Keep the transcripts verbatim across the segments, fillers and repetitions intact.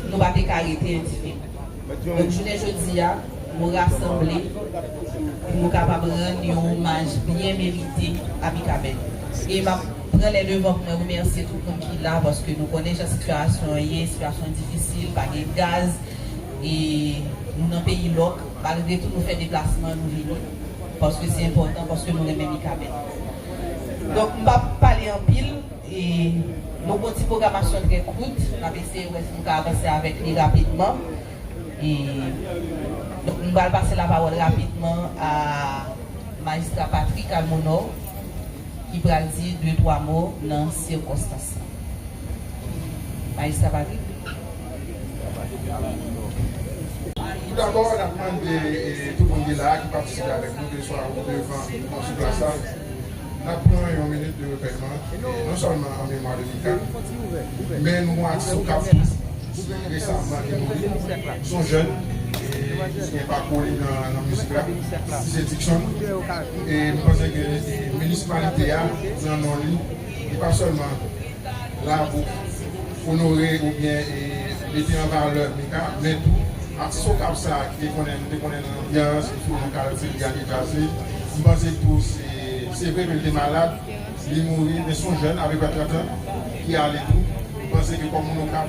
Nou pa te ka rete endiferen. Donk, jounen jodi a, nou rasanble pou nou kapab rann yon omaj byen merite a Mikaben. E m ap pran lè devan pou mwen remèsye tout moun ki la, paske nou konnen jan sitiyasyon an ye, sitiyasyon difisil, pa gen gaz, e nou nan peyi lòk. Malgre tou, nou fè deplasman, nou vini, paske se enpòtan, paske nou renmen Mikaben. Donk, m p ap pale anpil, e nou gon ti pwogramasyon trè kout, n ap eseye wè si nou ka avanse avèk li rapidman. E, donk, m pral pase lapawòl rapidman a Majistra Patrick Almonor, ki pral di de twa mo nan sikonstans lan. Majistra Patrick. Toudabò, n ap mande, e, tout moun ki la a, ki patisipe avèk nou, keswa ou devan, ou sou plas la, n ap pran yon minit de repèyman, e, non sèlman an memwa de Mika, men nou atis Okap tou, ki resaman ki mouri, se yon jèn, e, ki gen pakou li nan, nan mizik la, li se Dickson. E m panse ke, e, minisipalite a, nan non li, li pa sèlman la pou onore oubyen, e, mete an valè Mika, men tou atis Okap sa a ki te konnen, nou te konnen nan anbyans, ki tou nan kalite li a depase. M panse tou se, se vre ke li te malad, li mouri, men se yon jèn avèk venttrant an ki ale tou. M panse ke kòm moun Okap,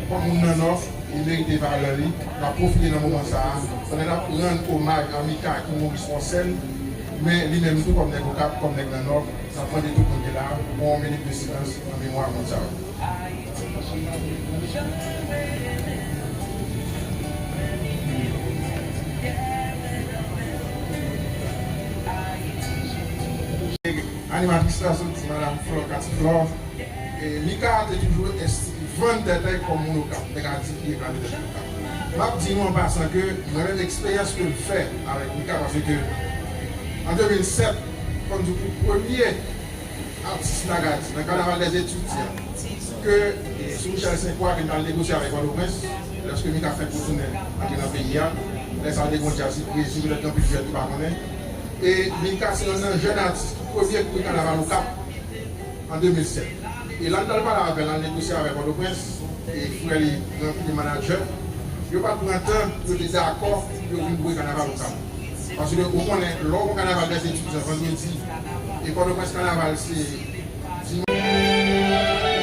kòm moun nan Nò, li merite valè li. N ap pwofite nan moman sa a, pandan n ap rann omaj a Mika ki mouri sou yon sèn, men li menm tou kòm nèg Okap, kòm nèg nan Nò, n ap mande tout moun ki la pou yon minit de silans an memwa moun sa yo. Animatris la soti, Madam Flore, Cathy Flore. E, Mika te toujou esti-, vann tèt li kòm moun Okap, nèg a di ki reklame tèt li Okap. M ap di nou an pasan ke mwen menm eksperyans ke m fè avèk Mika, paske an de mil sèt, fò m di pou premye atis Nagadi nan Kanaval dèzetidyan, ke, e, sou Michel Saint Croix ke m t al negosye avèk Pòtoprens, lèske Mika fèk retounen antre nan peyi a, lè sa l te gon djaz sou Krezi, petèt gen anpil jèn ki pa konnen. E Mika se yonn nan jèn atis ki premye kouri Kanaval Okap an de mil sèt. E lè n t al pale avè l, n al negosye avè Pòtoprens, e frè li, ki te manadjè, yo pa t pran tan pou yo te dakò pou yo vin boure kanaval Okap. Paske ou konnen, lè w gon kanaval dèzetidyan vandredi, e Pòtoprens kanaval se dimanch.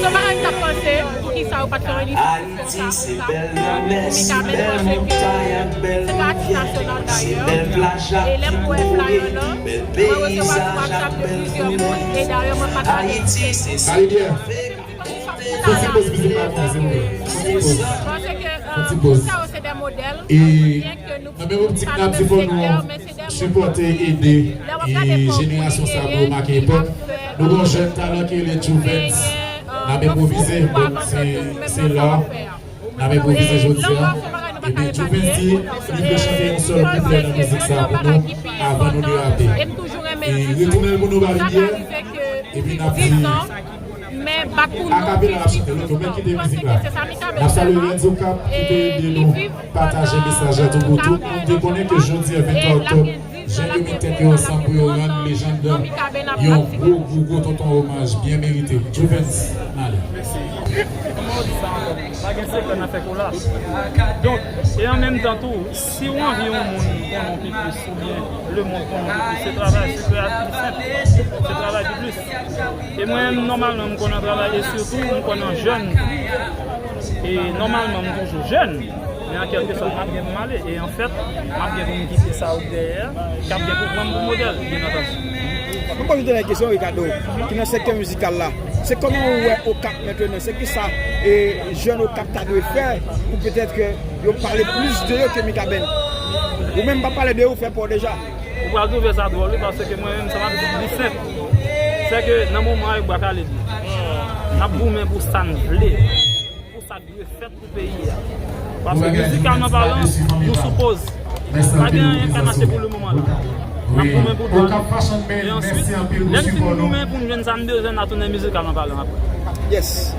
Son bagay m t ap panse, poukisa yo pa t fè yon inisyativ konsa pou Mika, men m panse ke se pa atis nasyonal dayè. E lè m wè flyer lan, mwen resevwa sou WhatsApp de plizyè moun, e dayè mwen pataje l. Kalibyen, fè ti poz mizik la pou mwen, silvouplè. Ti poz. Paske, euh, moun sa yo se de modèl, byen ke nou pa nan menm sektè, men se de modèl. Sipòte, ede, e jenerasyon sa pou yo make epòk. Nou gen yon jèn talan ki rele Juvens. N ap enpwovize, bon, se, se la. N ap enpwovize jodi a. Epi Juvens di, li vle chante yon sèl kouplè nan mizik sa pou nou, avan nou derape. E retounen l pou nou, Balibyè. Epi n ap di, men bat pou nou. Akapela ap chante, lòt yo, men kite mizik la. N ap salye Renzo Cap ki te ede nou pataje mesaj la tou pou tout moun te konnen ke jodi a venntwa oktòb, jèn yo met tèt yo ansanm pou yo rann Légende yon gwo, gwo, gwo tonton omaj byen merite. Juvens, n ale. Mèsi. Kòman w di sa ankò? Pa gen sekrè, n ap fè kola. Donk, e an menm tan tou, si w anvi yon moun konnen w pi plis, oubyen lemonn konnen w pi plis, se travay, se kreyativite, se travay pi plis. E mwen menm, nòmalman, m konn nan travay, e sitou, m konn nan jèn. E nòmalman, m toujou jèn, men an kèlke sòt, m ap gen pou m ale. E anfèt, m ap gen pou m kite sa yo dèyè, k ap gen pou pran m pou modèl, byen antandi. Mwen poze tèl kesyon, Ricardo, ki nan sektè mizikal la. Se kòman ou wè Okap mentnan? Se kisa, e, jèn Okap ta dwe fè pou petèt ke yo pale plis de yo ke Mikaben? Ou menm pa pale de yo, ou fè pa w deja. Ou pral twouve sa dwòl, wi, paske mwen menm, sa m ap di, li senp. Se ke nan moman an, e bwa kale li ye. N ap goumen pou sa n vle, pou sa k dwe fèt pou peyi a. Paske mizikalman palan, nou sou poz. Pa gen anyen k ka mache pou le moman la. N ap goumen pou dwa nou. E answit, lè n fin goumen pou n jwenn sa n bezwen, n a tounen mizikalman palan apre. Yes.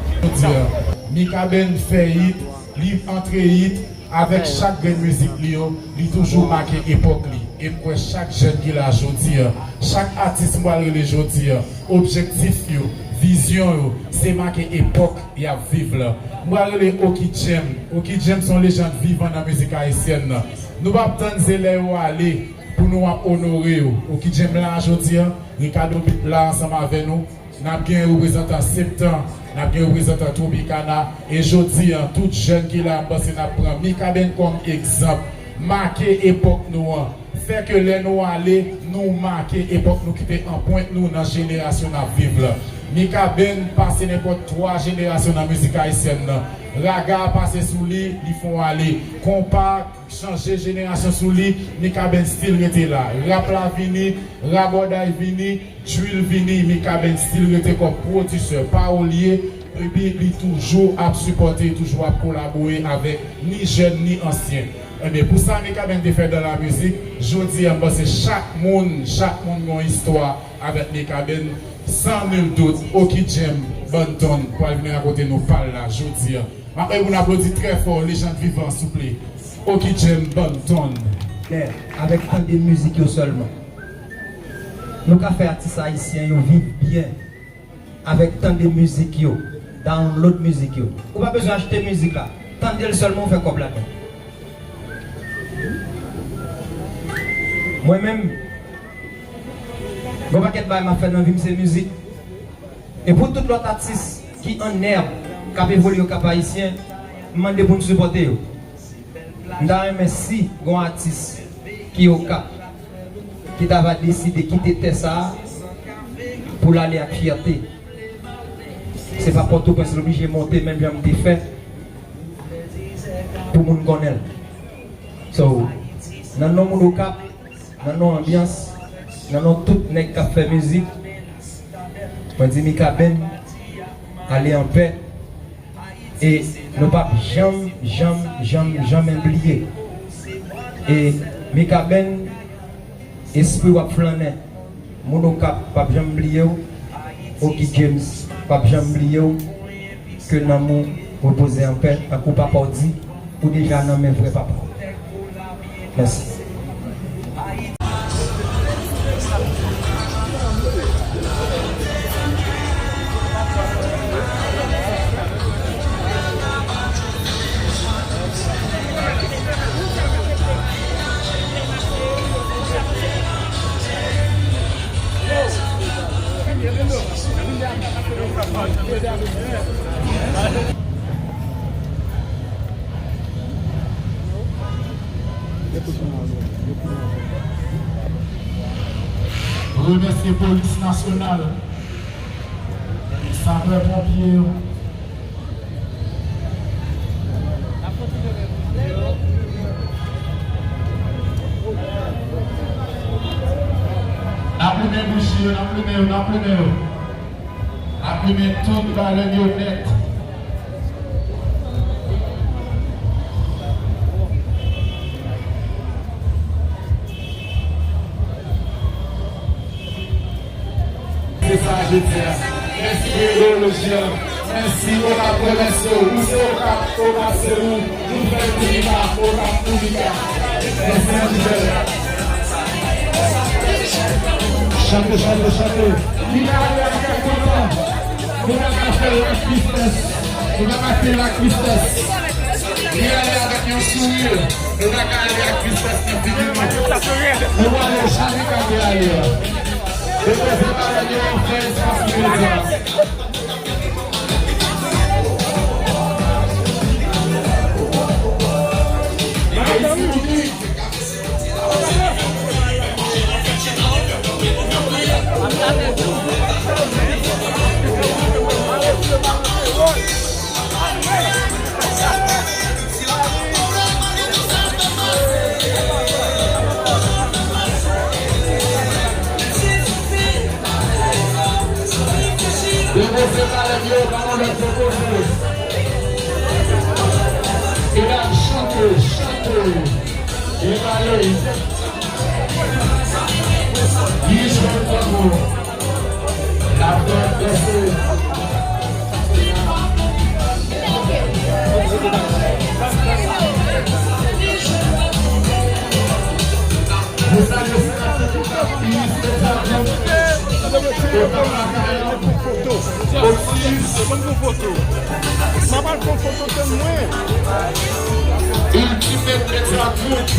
Mikaben fè it, li antre it, avèk chak grenn mizik li yo, li toujou make epòk li. E m kwè chak jèn ki la jodi a, chak atis m pral rele jodi a, objektif yo, vizyon yo, se make epòk y ap viv la. M pral rele Oki Jam. Oki Jam se yon lejand vivan nan mizik ayisyèn nan. Nou p ap tann se lè yo ale pou nou ap onore yo. Oki Jam la jodi a, Ricardo Beat la ansanm avè nou. N ap gen reprezantan Septan, n ap gen reprezantan Tropicana, e jodi a, tout jèn ki la, m panse n ap pran Mikaben kòm egzanp. Make epòk nou an. Fè ke lè nou ale, nou make epòk nou, kite anprent nou nan jenerasyon n ap viv la. Mikaben pase nenpòt twa jenerasyon nan mizik ayisyèn nan. Raga pase sou li, li fè w ale. Konpa chanje jenerasyon sou li, Mikaben still rete la. Rap la vini, rabòday vini, drill vini, Mikaben still rete kòm pwodisè, pawolye, epi li toujou ap sipòte, toujou ap kolabore avèk ni jèn ni ansyen. Ebyen, pou sa Mikaben te fè dans la musique, jodi a, m panse chak moun, chak moun gen yon istwa avèk Mikaben, sans nul doute, Oki Jam, Banton, pral vin rakonte nou pa l la, jodi a. M ap mande pou n aplodi trè fò, lejand vivan, souple. Oki Jam, Banton. Lè, avèk tande mizik yo sèlman, nou ka fè atis ayisyen yo viv byen avèk tande mizik yo, download mizik yo. Ou pa bezwen achte mizik la. Tande l sèlman, ou fè kòb ladan. Mwen menm, gon pakèt bagay m ap fè nan vi m se mizik. E pou tout lòt atis ki an nèb, k ap evolye Okap Ayisyen, m mande pou n sipòte yo. M ta renmen si gon atis ki Okap, ki ta va deside kite tè sa a pou l ale ak fyète. Se pa Pòtoprens l oblije monte menm jan m te fè pou moun konnen l. So, nan non moun Okap, nan non anbyans, nan non tout nèg k ap fè mizik, mwen di Mikaben, ale anpè. E nou p ap janm, janm, janm, janmen bliye. E Mikaben, espri w ap flannen. Moun Okap p ap janm bliye w. Oki James p ap janm bliye w. Ke nanm ou repoze anpè, tankou papa w di, ou deja nan men vrè papa w. Mèsi. Remèsye polis nasyonal, sapè ponpye yo. N ap limen bouji yo, n ap limen yo, n ap limen yo. N ap limen tout balèn yo nèt. Se sa je di a. Mèsi pou idewoloji an. Mèsi, Okap remèsye w. Ou se Okap, Okap se ou. Nou fè Dominika, Okap Dominika. Mèsi anpil. Chante, chante, chante. Li ale avèk kontan. Nou pa ka fè l ak tristès. Nou pa ka fè l ak tristès. Li ale avèk yon souri. Nou pa ka ale ak tristès nan figi nou. Nou ale jan li ka ale a. Depoze bagay yo, fè espas pou medya. Ayiti inik. Depoze balèn yo, pa yon lòt depoze. Medam, chante, chante. Debalè. Li jwenn tanbou. L ap fè danse. Mwen salye senatè Okap, minis Petravil, Okap Lakay, Otis. Ultimate Media Group.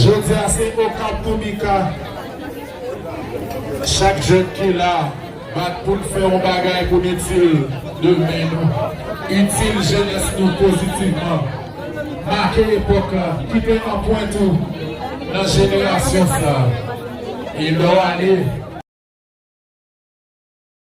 Jodi a se Okap Dominika. Chak jèn ki la, bat pou n fè yon bagay pou n itil demen nou, itil jenès nou pozitivman. Make epòk la, kite anprent ou nan jenerasyon sa. E lè w ale,